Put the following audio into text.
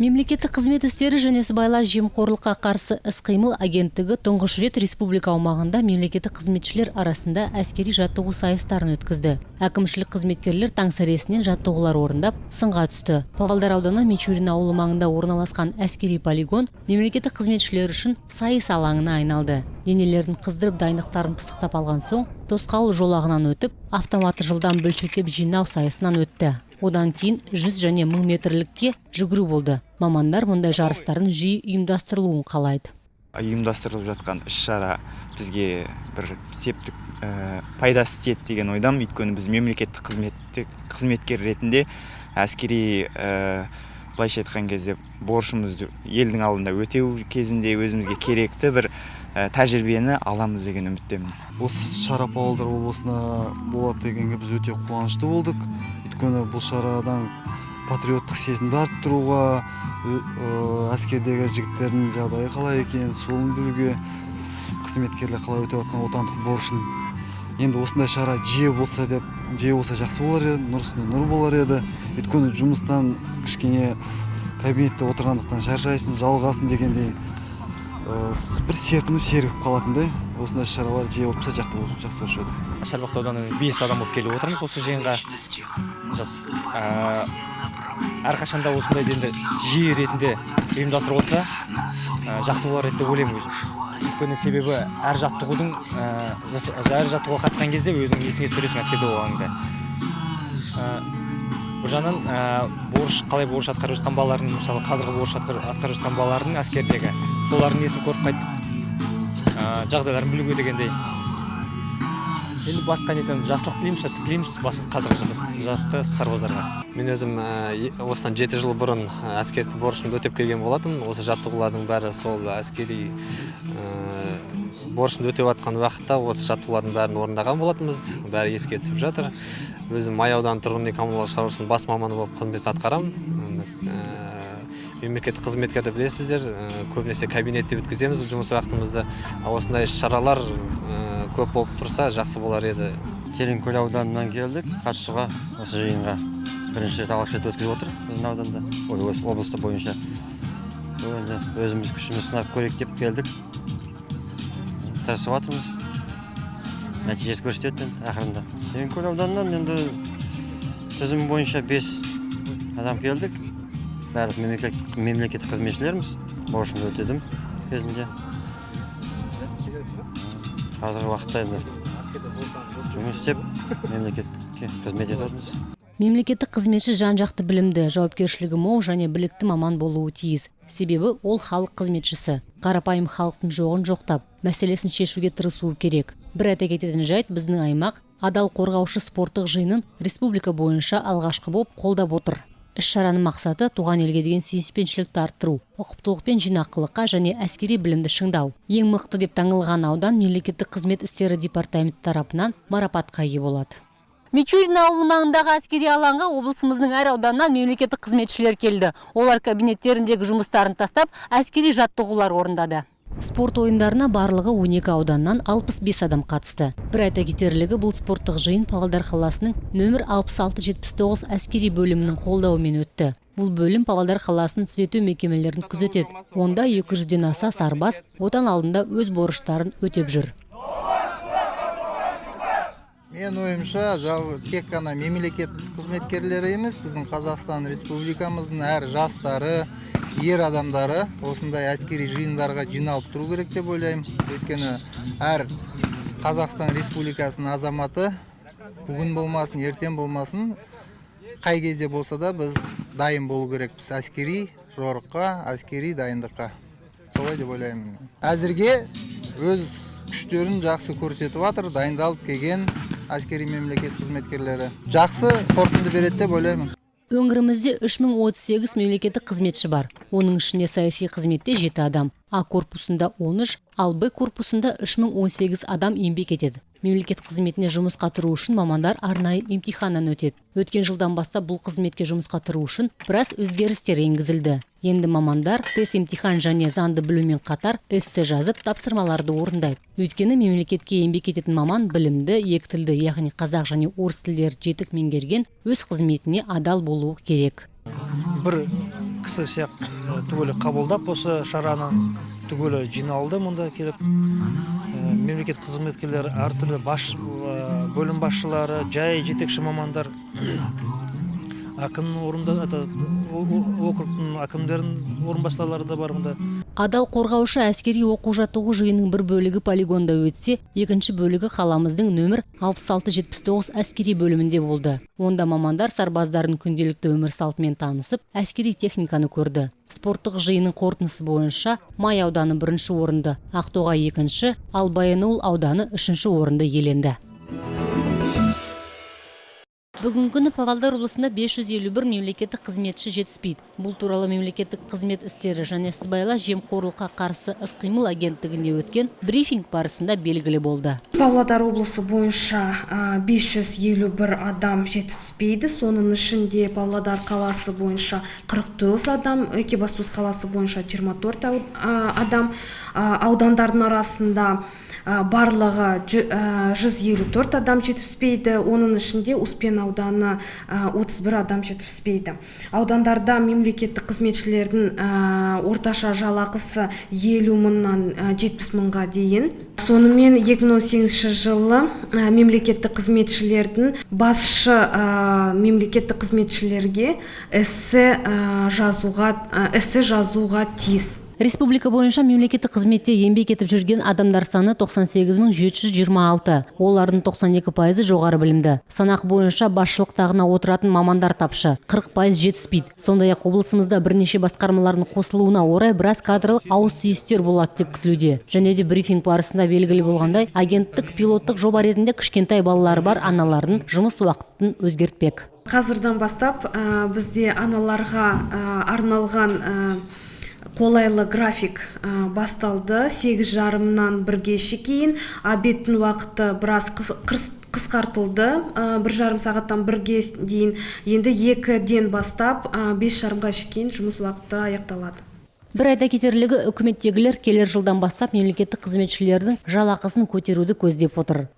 Мемлекеттік қызмет істері және сыбайлас жемқорлыққа қарсы іс-қимыл агенттігі тұңғыш рет республика аумағында мемлекеттік қызметшілер арасында әскери жаттығу сайыстарын өткізді. Әкімшілік қызметкерлер таң сәресінен жаттығулар орындап, сынға түсті. Павлодар ауданы Мичурин ауылы маңында орналасқан әскери полигон мемлекеттік қызметшілер үшін сайыс алаңына айналды. Денелерін қыздырып, дайындықтарын пысықтап алған соң, тосқауыл жолағынан өтіп, автоматты жылдам бөлшектеп жинау сайысынан өтті. Одан кейін 100 және 1000 метрлікке жүгіру болды. Мамандар мұндай жарыстардың жиі ұйымдастырылуын қалайды. Ұйымдастырылып жатқан іс-шара бізге бір септік пайдасы тиеді деген ойдамын. Өйткені біз мемлекеттік қызметкер ретінде әскери, былайша айтқан кезде, борышымызды елдің алдында өтеу кезінде өзімізге керекті бір тәжірибені аламыз деген үміттемін. Осы шара Павлодар облысына болады дегенге біз өте қуанышты болдық. Өйткені бұл шарадан патриоттық сезімді арттыруға, әскердегі жігіттердің жағдайы қалай екен, соны білуге, қызметкерлер қалай өтеп жатқан отандық борышын. Енді осындай шара жиі болса деп, жиі болса, жақсы болар еді, нұр үстіне нұр болар еді. Өйткені жұмыстан кішкене кабинетте отырғандықтан шаршайсың, жалығасың дегендей, бір серпініп, сергіп қалатындай осындай шаралар жиі болып тұрса, жақсы болушы еді. Шарбақты ауданынан бес адам болып келіп отырмыз осы жиынға. Әрқашанда осындай енді жиі ретінде ұйымдастырып отырса, жақсы болар еді деп ойлаймын өзім. Өйткені себебі әр жаттығудың әр жаттығуға қатысқан кезде өзің есіңе түсіресің әскерде болғаныңды. Бір жағынан, борыш қалай, борыш атқарып жатқан балалардың, мысалы, қазіргі борыш атқарып жатқан балалардың, әскердегі солардың несін көріп қайттық, жағдайларын білуге дегендей. Енді басқа не айтамыз, жақсылық тілейміз, сәттілік тілейміз қазіргі жасқа сарбаздарға. Мен өзім осыдан 7 жыл бұрын әскерлік борышымды өтеп келген болатынмын. Осы жаттығулардың бәрі сол әскери борышымды өтеп жатқан уақытта осы жаттығулардың бәрін орындаған болатынбыз. Бәрі еске түсіп жатыр. Өзім Май ауданы тұрғын үй коммуналдық шаруашылығының бас маманы болып қызмет атқарамын. Мемлекеттік қызметкерді білесіздер, көбінесе кабинетте өткіземіз жұмыс уақытымызды. Осындай іс шаралар көп болып тұрса, жақсы болар еді. Тереңкөл ауданынан келдік қатысуға осы жиынға. Бірінші рет, алғаш рет өткізіп отыр біздің ауданда, ой, осы облыста бойынша. Сол енді өзіміз күшімізді сынап көрейік деп келдік, тырысып жатырмыз, нәтижесі көрсетеді енді ақырында. Тереңкөл ауданынан енді тізім бойынша бес адам келдік. Барлық мемлекеттік қызметшілерміз. Борышымды өтедім кезінде. Қазіргі уақытта енді жұмыс істеп, мемлекетке қызмет етіп жатырмыз. Мемлекеттік қызметші жан-жақты білімді, жауапкершілігі мол және білікті маман болуы тиіс. Себебі ол халық қызметшісі. Қарапайым халықтың жоғын жоқтап, мәселесін шешуге тырысуы керек. Бір айта кететін жайт, біздің аймақ «Адал қорғаушы» спорттық жиынын республика бойынша алғашқы болып қолдап отыр. Іс-шараның мақсаты – туған елге деген сүйіспеншілікті арттыру, ұқыптылық пен жинақылыққа және әскери білімді шыңдау. Ең мықты деп танылған аудан мемлекеттік қызмет істері департаменті тарапынан марапатқа ие болады. Мичурин ауылы маңындағы әскери алаңға облысымыздың әр ауданынан мемлекеттік қызметшілер келді. Олар кабинеттеріндегі жұмыстарын тастап, әскери жаттығулар орындады. Спорт ойындарына барлығы 12 ауданнан 65 адам қатысты. Бір айта кетерлігі, бұл спорттық жиын Павлодар қаласының нөмір 6679 әскери бөлімінің қолдауымен өтті. Бұл бөлім Павлодар қаласының түзету мекемелерін күзетеді. Онда 200-ден аса сарбаз отан алдында өз борыштарын өтеп жүр. Менің ойымша, тек қана мемлекет қызметкерлері емес, біздің Қазақстан Республикамыздың әр жастары, ер адамдары осындай әскери жиындарға жиналып тұру керек деп ойлаймын. Өйткені әр Қазақстан Республикасының азаматы бүгін болмасын, ертең болмасын, қай кезде болса да біз дайын болу керекпіз әскери жорыққа, әскери дайындыққа. Солай деп ойлаймын. Әзірге өз күштерін жақсы көрсетіп жатыр дайындалып келген әскери мемлекет қызметкерлері. Жақсы қорытынды береді деп ойлаймын. Өңірімізде 3038 мемлекеттік қызметші бар. Оның ішінде саяси қызметте 7 адам, А корпусында 13, ал Б корпусында 3018 адам еңбек етеді. Мемлекет қызметіне жұмысқа тұру үшін мамандар арнайы емтиханнан өтеді. Өткен жылдан бастап бұл қызметке жұмысқа тұру үшін біраз өзгерістер енгізілді. Енді мамандар тест емтихан және заңды білумен қатар эссе жазып, тапсырмаларды орындайды. Өйткені мемлекетке еңбек ететін маман білімді, екі тілді, яғни қазақ және орыс тілдерін жетік меңгерген, өз қызметіне адал болуы керек. Бір кісі сияқты түгелі қабылдап, осы шараны түгелі жиналды мұнда келіп. Мемлекет қызметкерлері, әртүрлі бас бөлім басшылары, жай жетекші мамандар, әкімнің орында, это, округтың әкімдерінің орынбасарлары да бар мұнда. Адал қорғаушы әскери оқу жаттығу жиынының бір бөлігі полигонда өтсе, екінші бөлігі қаламыздың нөмір 6679 әскери бөлімінде болды. Онда мамандар сарбаздардың күнделікті өмір салтымен танысып, әскери техниканы көрді. Спорттық жиынның қорытындысы бойынша Май ауданы бірінші орынды, Ақтоғай екінші, ал Баянауыл ауданы үшінші орынды иеленді. Бүгінгі күні Павлодар облысында 551 мемлекеттік қызметші жетіспейді. Бұл туралы мемлекеттік қызмет істері және сыбайлас жемқорлыққа қарсы іс-қимыл агенттігінде өткен брифинг барысында белгілі болды. Павлодар облысы бойынша 551 адам жетіспейді. Соның ішінде Павлодар қаласы бойынша 49 адам, Екібастұз қаласы бойынша 24 адам. Аудандардың арасында барлығы 154 адам жетіспейді. Оның ішінде Успен ауданы 31 адам жетіспейді. Аудандарда мемлекеттік қызметшілердің орташа жалақысы 50 мыңнан 70 мыңға дейін. Сонымен, 2018 жылы мемлекеттік қызметшілердің басшы мемлекеттік қызметшілерге эссе жазуға тиіс. Республика бойынша мемлекеттік қызметте еңбек етіп жүрген адамдар саны 98 726. Олардың 92%-ы жоғары білімді. Санақ бойынша басшылық тағына отыратын мамандар тапшы. 40% жетіспейді. Сондай-ақ облысымызда бірнеше басқармалардың қосылуына орай біраз кадрлық ауыс-түйістер болады деп күтілуде. Және де брифинг барысында белгілі болғандай, агенттік пилоттық жоба ретінде кішкентай балалары бар аналардың жұмыс уақытын өзгертпек. Қазірден бастап бізде аналарға арналған қолайлы график басталды. 8:30-нан 1-ге шейін, обедтің уақыты біраз қысқартылды, 1,5 сағаттан 1-ге дейін. Енді 2-ден бастап 5:30-ға шейін жұмыс уақыты аяқталады. Бір айта кетерлігі, үкіметтегілер келер жылдан бастап мемлекеттік қызметшілердің жалақысын көтеруді көздеп отыр.